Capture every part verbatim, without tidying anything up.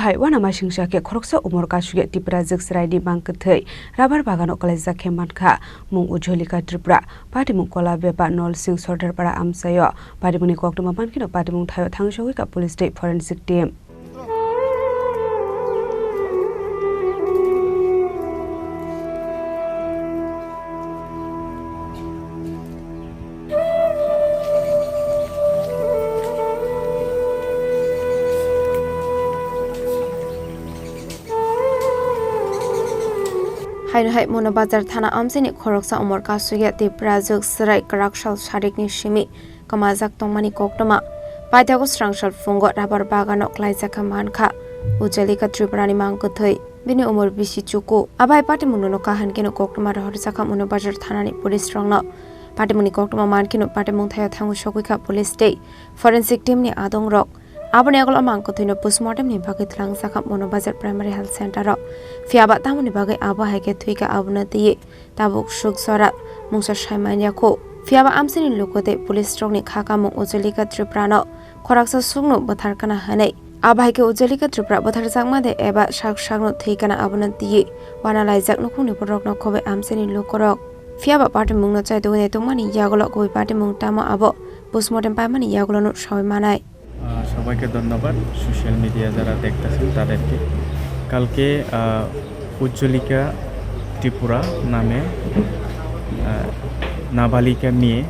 Hai uanamasingcha khe khoroksa umor kasugya Tiprajwk chwraini mang kwthwi rabar bagano kwlaijak khe mankha. Mung Ujolika Tripura, patimung Kola Beba Nolsing Sordarpara amchaio. Patimungni koktwma mankheno patimung thaio thangwi sogwikha police tei forensic team. Haino hai Mono Bazar thana amchaini khoroksa umor kasugya Tiprajwk chwrai kwraksal sarikni simi kwmajak tongmani koktwma paithago srangsal phungo rabar bagano kwlaijakha mankha Ujolika Tripurani mang kwthwi. Bini umor bisi chuku. Abai patimungno kahan kheno koktwma rohorjakha Mono Bazar thanani police rokno. Patimungni koktwma mankheno patimung thaio thangwi sogwikha police tei forensic team ni adongrok. Aboni agolo mang kwthwino postmortem ni bagwi twlangjakha Mono Bazar Primary Health Center o. Phiyaba tamoni bagwi abo hai khe thwikha abono twiwi tabuk suk jora mungsa sai manya kho. Phiyaba amchaini luku tei police rokni kha kamung Ujolika Tripurano khoroksa sukno bwtharkana hwnwi. Abo hai khe Ujolika Tripura bwtharjakma de eba sak sakno thwikana abono twiwi uanalaijak nukhungni borokno khobwi amchaini lukurok. Phiyaba patimungno chaitugwi tongmani yagulo kubui patimung tamo abo postmortem paimani yagulono saui manai. আহ, সবাইকে ধন্যবাদ। Social media যারা দেখতেছেন তাদেরকে, কালকে, আহ, উজ্জ্বলিকা ত্রিপুরা নামে, আহ, নাবালিকা মেয়ে,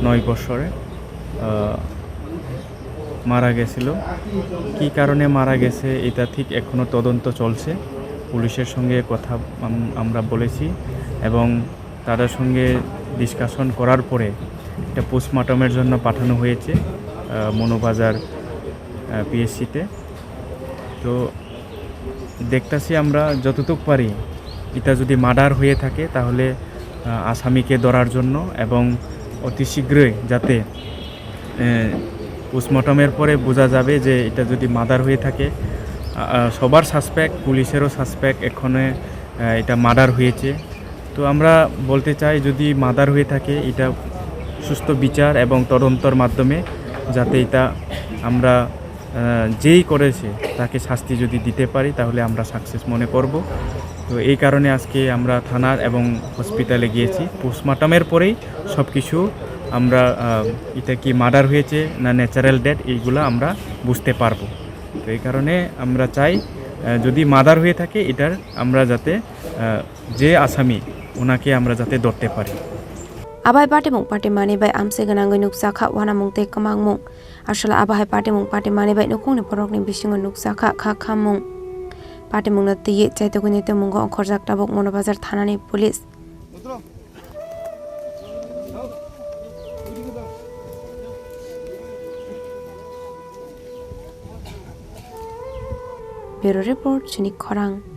নয় বছরে, আহ, মারা গেছিল। কী কারণে মারা গেছে, এটা ঠিক এখনও তদন্ত চলছে। পুলিশের সঙ্গে কথা আম-, আমরা বলেছি এবং তাদের সঙ্গে ডিসকাশন করার পরে একটা পোস্টমর্টমের জন্য পাঠানো হয়েছে, আহ, মনোবাজার, আহ, পিএইচসিতে। তো দেখতাছি আমরা যতটুক পারি, এটা যদি মার্ডার হয়ে থাকে তাহলে, আহ, আসামিকে ধরার জন্য এবং অতি শীঘ্রই যাতে, আহ, পোস্টমর্টমের পরে বোঝা যাবে যে এটা যদি মার্ডার হয়ে থাকে, আহ, সবার সাসপেক্ট, পুলিশেরও সাসপেক্ট এখানে, আহ, এটা মার্ডার হয়েছে। তো আমরা বলতে চাই, যদি মার্ডার হয়ে থাকে, এটা সুস্থ বিচার এবং তদন্তর মাধ্যমে যাতে এটা আমরা, আহ, যেই করেছে তাকে শাস্তি যদি দিতে পারি, তাহলে আমরা সাকসেস মনে করব। তো এই কারণে আজকে আমরা থানার এবং হসপিটালে গিয়েছি। পোস্টমর্টমের পরেই সব কিছু আমরা, আহ, এটা কি মার্ডার হয়েছে না ন্যাচারাল ডেথ, এইগুলা আমরা বুঝতে পারবো। তো এই কারণে আমরা চাই, আহ, যদি মার্ডার হয়ে থাকে, এটার আমরা যাতে, আহ, যে আসামি, ওনাকে আমরা যাতে ধরতে পারি। Abai patimung patimani bai amchai gwnangwi nukjakha uanamung tei kwmangmung. Aswla abo hai patimung patimani bai nukhungni borokni bisingo nukjakha kha khamung. Patimungno twiwi chaitugwini tongmungo ongkhorjak tabuk Mono Bazar thanani police. Bureau Report, Chini Khorang.